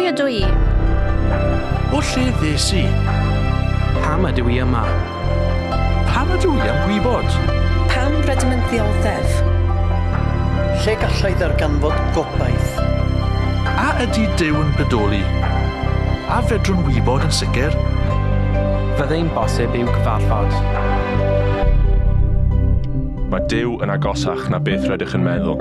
Pwy ydw i? O lle ddes i? Pam ydw i yma? Pam ydw i am gwybod? Pam rydym yn ddioddef? Lle gallai ddarganfod gobaith? A ydy Duw yn bodoli? A fedrwn wybod yn sicr? Fyddai'n bosib i'w gyfarfod? Mae Duw yn agosach na beth rydych yn meddwl.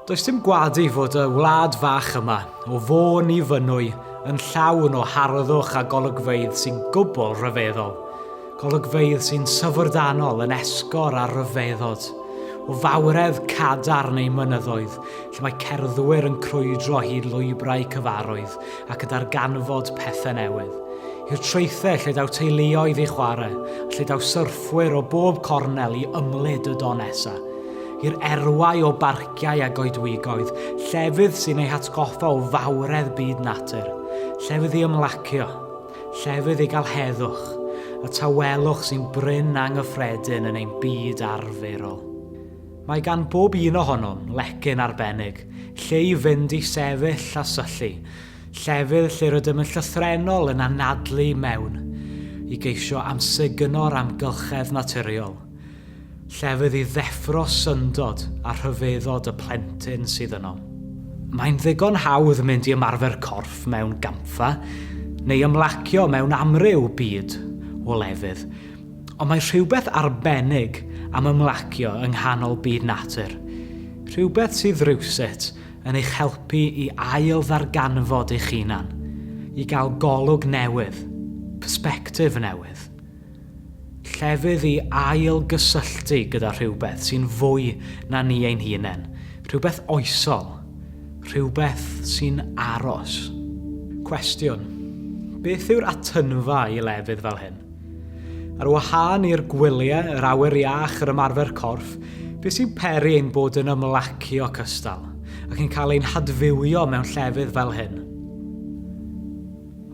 Does dim gwadu fod y wlad fach yma, o Fôn i Fynwy, yn llawn o harddwch a golygfeydd sy'n gwbl rhyfeddol. Golygfeydd sy'n syfrdanol yn esgor ar ryfeddod. O fawredd cadarn ei mynyddoedd, lle mae cerddwyr yn crwydro hyd lwybrau cyfarwydd ac yn darganfod pethau newydd. I'r traethau lle daw teuluoedd i chwarae, a lle daw syrffwyr o bob cornel i ymlid y don nesa. I'r erwau o barciau a goedwigoedd, llefydd sy'n eu hatgoffa o fawredd byd natur, llefydd i ymlacio, llefydd i gael heddwch, y tawelwch sy'n brin anghyffredin yn ein byd arferol. Mae gan bob un ohonom lecyn arbennig, lle i fynd i sefyll a syllu, Llefydd lle rydym yn llythrennol yn anadlu mewn i geisio amsugno'r amgylchedd naturiol. Llefydd i ddeffro syndod a rhyfeddod y plentyn sydd yno. Mae'n ddigon hawdd mynd i ymarfer corff mewn gampfa, neu ymlacio mewn amryw byd o lefydd, ond mae rhywbeth arbennig am ymlacio yng nghanol byd natur. Rhywbeth sydd rywsut yn eich helpu i ail-ddarganfod eich hunan, i gael golwg newydd, persbectif newydd. Llefydd i ail-gysylltu gyda rhywbeth sy'n fwy na ni ein hunain, rhywbeth oesol, rhywbeth sy'n aros. Cwestiwn, Beth yw'r atynfa i lefydd fel hyn? Ar wahân i'r gwyliau, yr awyr iach, yr ymarfer corff, beth sy'n peri ein bod yn ymlacio cystal ac yn cael ein hadfywio mewn llefydd fel hyn?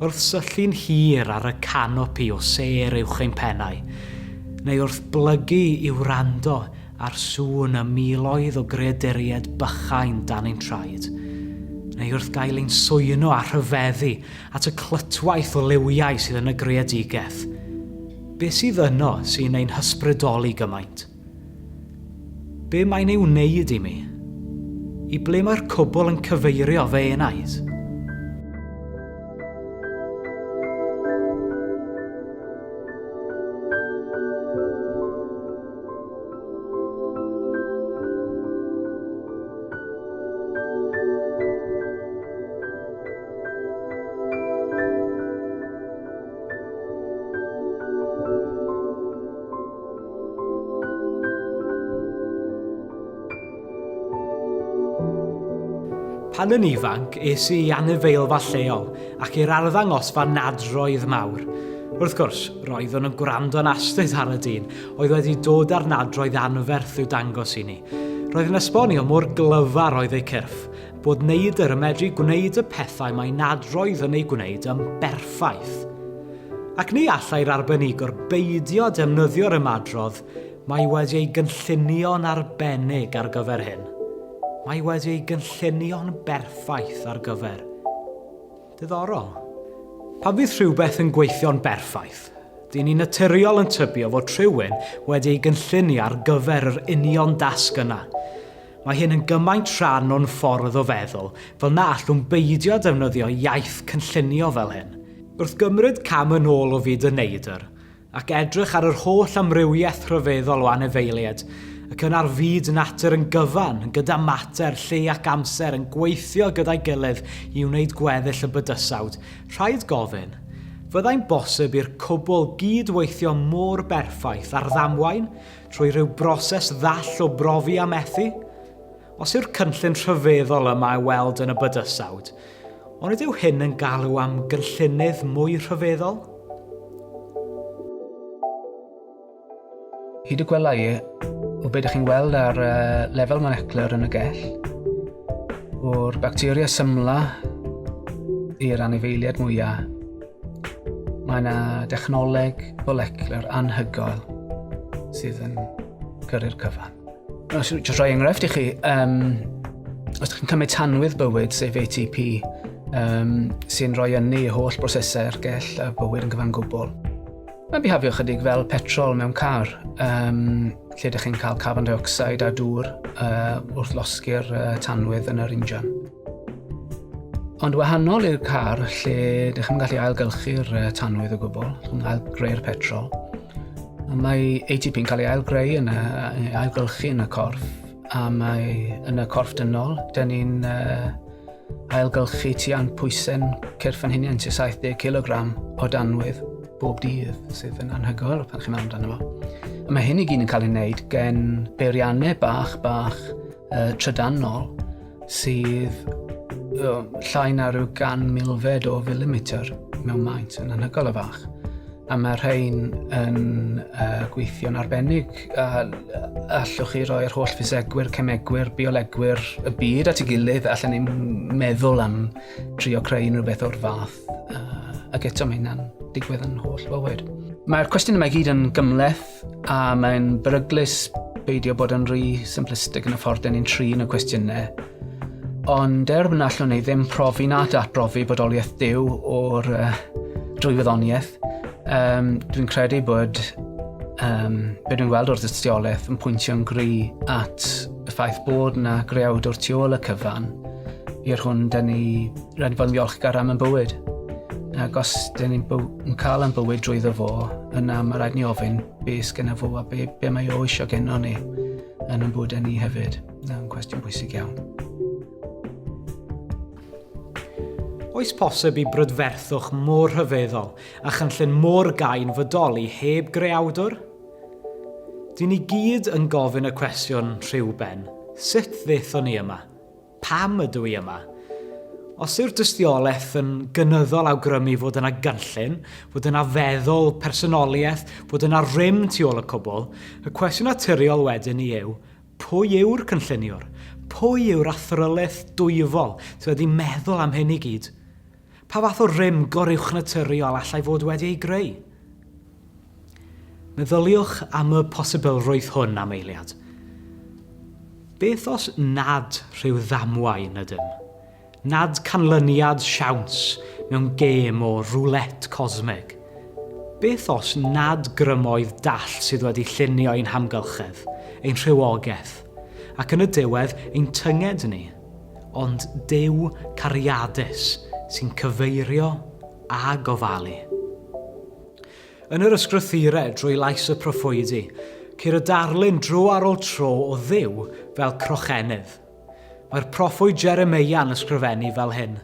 Wrth syllu'n hir ar y canopi o sêr uwch ein pennau, neu wrth blygu i wrando ar sŵn y miloedd o greaduriaid bychain dan ein traed, neu wrth gael ein swyno a rhyfeddu at y clytwaith o liwiau sydd yn y greadigaeth. Be sydd yno sy'n ein hysbrydoli gymaint? Be mae'n ei wneud i mi? I ble mae'r cwbl yn cyfeirio fy enaid? Pan yn ifanc, es i i anifeilfa lleol ac i'r arddangosfa nadroedd mawr. Wrth gwrs, roeddwn yn gwrando'n astud ar y dyn oedd wedi dod â'r nadroedd anferth i'w dangos i ni. Roedd yn esbonio mor glyfar oedd eu cyrff, bod neidr yn medru gwneud y pethau mae nadroedd yn eu gwneud yn berffaith. Ac ni allai'r arbenigwr beidio defnyddio'r ymadrodd mae wedi ei gynllunio'n arbennig ar gyfer hyn. Mae wedi ei gynllunio'n berffaith ar gyfer. Diddorol. Pan fydd rhywbeth yn gweithio'n berffaith, dyn ni'n naturiol yn tybio fod rhywun wedi ei gynllunio ar gyfer yr union dasg yna. Mae hyn yn gymaint rhan o'n ffordd o feddwl fel na allwn beidio defnyddio iaith cynllunio fel hyn. Wrth gymryd cam yn ôl o fyd y neidr, ac edrych ar yr holl amrywiaeth rhyfeddol o anifeiliaid, ac yna'r fyd natur yn gyfan, gyda mater, lle ac amser yn gweithio gyda'i gilydd i wneud gweddill y bydysawd, rhaid gofyn, fyddai'n bosib i'r cwbl gyd-weithio mor berffaith ar ddamwain, trwy rhyw broses ddall o brofi a methu? Os yw'r cynllun rhyfeddol yma i'w weld yn y bydysawd, Onid yw hyn yn galw am gynllunydd mwy rhyfeddol? Hyd y gwela i, o be dych chi'n weld ar uh, lefel molecular yn y gell, o'r bacteria symla i'r anifeiliaid mwyaf, mae yna dechnoleg molecular anhygoel sydd yn gyrru'r cyfan. Os jyst rhoi enghraifft i chi, um, os ydych chi'n cymryd tanwydd bywyd, sef ATP, um, sy'n rhoi ynni i holl brosesau'r gell a bywyd yn gyfan gwbl. Mae'n bihafio chydig fel petrol mewn car, um, lle ydych chi'n cael carbon dioxide a dŵr uh, wrth losgi'r uh, tanwydd yn yr injan. Ond wahanol i'r car, lle ydych chi'n gallu ailgylchu'r uh, tanwydd o gwbl, chi'n ailgreu'r petrol, mae ATP yn cael ei ailgreu yn y, ailgylchu yn y corff, a mae yn y corff dynol, dyn ni'n uh, ailgylchu tua'n pwysen cyrff yn hunain, tua 70 kg o danwydd bob dydd, sydd yn anhygoel pan chi'n meddwl amdano fo. A mae hyn i gyd yn cael ei wneud gen beiriannau bach bach uh, trydanol sydd uh, llai na rhyw gan milfed o filimetr mewn maint, yn anhygoel o fach. A mae rhain yn uh, gweithio'n arbennig a allwch chi roi'r holl ffisegwyr, cemegwyr, biolegwyr y byd at ei gilydd allan ni'n meddwl am trio creu unrhyw beth o'r fath. Uh, ac eto mae hynna'n digwydd yn holl fywyd. Mae'r cwestiwn yma i gyd yn gymleth a mae'n beryglus beidio bod yn rhy simplistig yn y ffordd dyn ni'n trin y cwestiynau. Ond er na allwn ni ddim profi na datbrofi bodoliaeth Duw o'r uh, drwy wyddoniaeth, um, dwi'n credu bod um, be dwi'n gweld o'r dystiolaeth yn pwyntio'n gry at y ffaith bod yna greawdwr tu ôl y cyfan i'r hwn dyn ni rhaid fod yn ddiolchgar am yn bywyd. Ac os dyn ni'n yn cael yn bywyd drwyddo fo, yna mae rhaid ni ofyn be sgynna fo a be, be mae o eisiau genno ni yn yn bywydau ni hefyd. Na'n cwestiwn bwysig iawn. Oes posib i brydferthwch mor rhyfeddol a chynllun mor gain fodoli heb greawdwr? Dyn ni gyd yn gofyn y cwestiwn rhyw ben, sut ddethon ni yma? Pam ydw i yma? Os yw'r dystiolaeth yn gynyddol awgrymu fod yna gynllun, fod yna feddwl, personoliaeth, fod yna rym tu ôl y cwbl, y cwestiwn naturiol wedyn i yw, Pwy yw'r cynlluniwr? Pwy yw'r athrylith dwyfol sydd wedi meddwl am hyn i gyd? Pa fath o rym goruwchnaturiol allai fod wedi ei greu? Meddyliwch am y posibilrwydd hwn am eiliad. Beth os nad rhyw ddamwain ydym? Nad canlyniad siawns mewn gêm o roulette cosmig. Beth os nad grymoedd dall sydd wedi llunio ein hamgylchedd, ein rhywogaeth, ac yn y diwedd ein tynged ni, ond Duw cariadus sy'n cyfeirio a gofalu? Yn yr Ysgrythurau, drwy lais y proffwydi, ceir y darlun dro ar ôl tro o Dduw fel crochenydd. Mae'r proffwyd Jeremeia'n ysgrifennu fel hyn,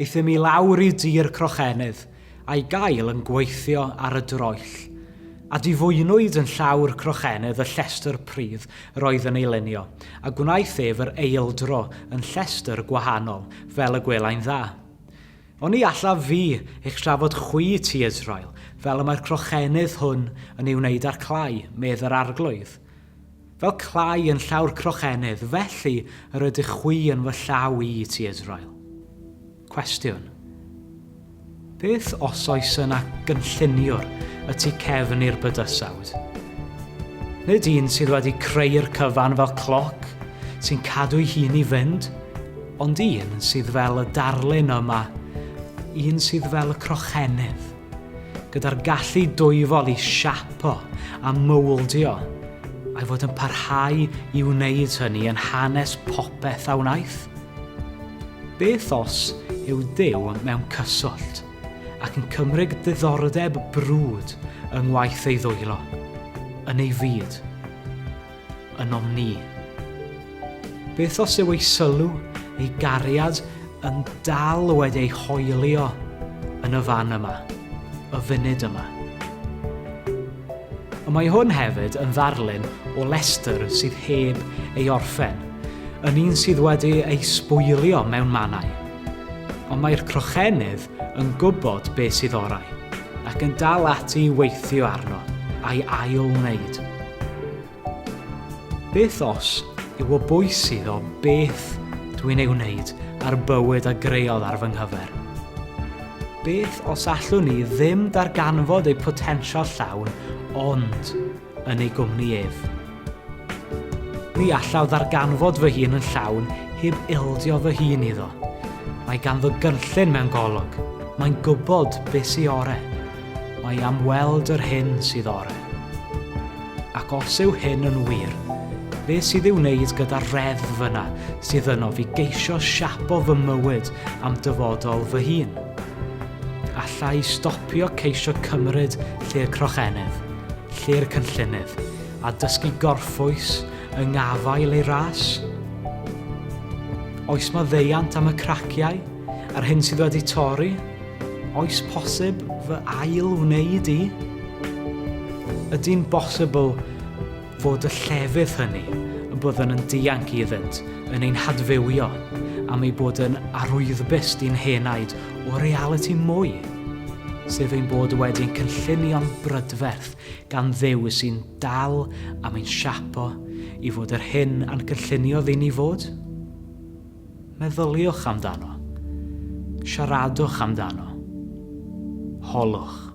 Euthum i lawr i dir crochenydd, a'i gael yn gweithio ar y droell. A difwynwyd yn llaw'r crochenydd y llestr pridd yr oedd yn ei lunio, a gwnaeth ef yr eildro yn llestr gwahanol, fel y gwelai'n dda. Oni allaf fi eich trafod chwi, ti Israel, fel y mae'r crochenydd hwn yn ei wneud â'r clai, medd yr Arglwydd? Fel clai yn llaw'r crochenydd, felly yr ydych chwi yn fy llaw i, ti Israel. Cwestiwn. Beth os oes yna gynlluniwr y tu cefn i'r bydysawd? Nid un sydd wedi creu'r cyfan fel cloc sy'n cadw'i hun i fynd, ond un sydd fel y darlun yma, un sydd fel y crochenydd. gyda'r gallu dwyfol i siapo a mowldio, a'i fod yn parhau i wneud hynny yn hanes popeth a wnaeth? Beth os yw Duw mewn cyswllt ac yn cymryd diddordeb brwd yng ngwaith ei ddwylo, yn ei fyd? ynom ni. Beth os yw ei sylw, ei gariad, yn dal wedi ei hoelio yn y fan yma, y funud yma? Ond mae hwn hefyd yn ddarlun o lestr sydd heb ei orffen, yn un sydd wedi ei sbwylio mewn mannau. Ond mae'r crochenydd yn gwybod beth sydd orau, ac yn dal ati i weithio arno a'i ail-wneud. Beth os yw o bwys iddo beth dwi'n ei wneud a'r bywyd a greodd ar fy nghyfer? Beth os allwn ni ddim darganfod ei potensial llawn ond yn ei gwmni ef? Ni allaf ddarganfod fy hun yn llawn heb ildio fy hun iddo. Mae ganddo gynllun mewn golwg. Mae'n gwybod beth sy ore. Mae am weld yr hyn sydd ore. Ac os yw hyn yn wir, beth sydd i'w wneud gyda'r reddf yna sydd ynof i geisio siapo fy mywyd am dyfodol fy hun? Alla i stopio ceisio cymryd lle'r crochenydd, lle'r cynllunydd, a dysgu gorffwys yng ngafael ei ras? Oes maddeuant am y craciau, a'r hyn sydd wedi torri? Oes posib fy ail wneud i? Ydy'n bosibl fod y llefydd hynny y byddwn yn dianc iddynt yn ein hadfywio am eu bod yn arwyddbyst i'n henaid o realiti mwy, sef ein bod wedi'n cynllunio'n brydferth gan Dduw sy'n dal am ein siapo i fod yr hyn a'n cynlluniodd i ni fod? Meddyliwch amdano. Siaradwch amdano. Holwch.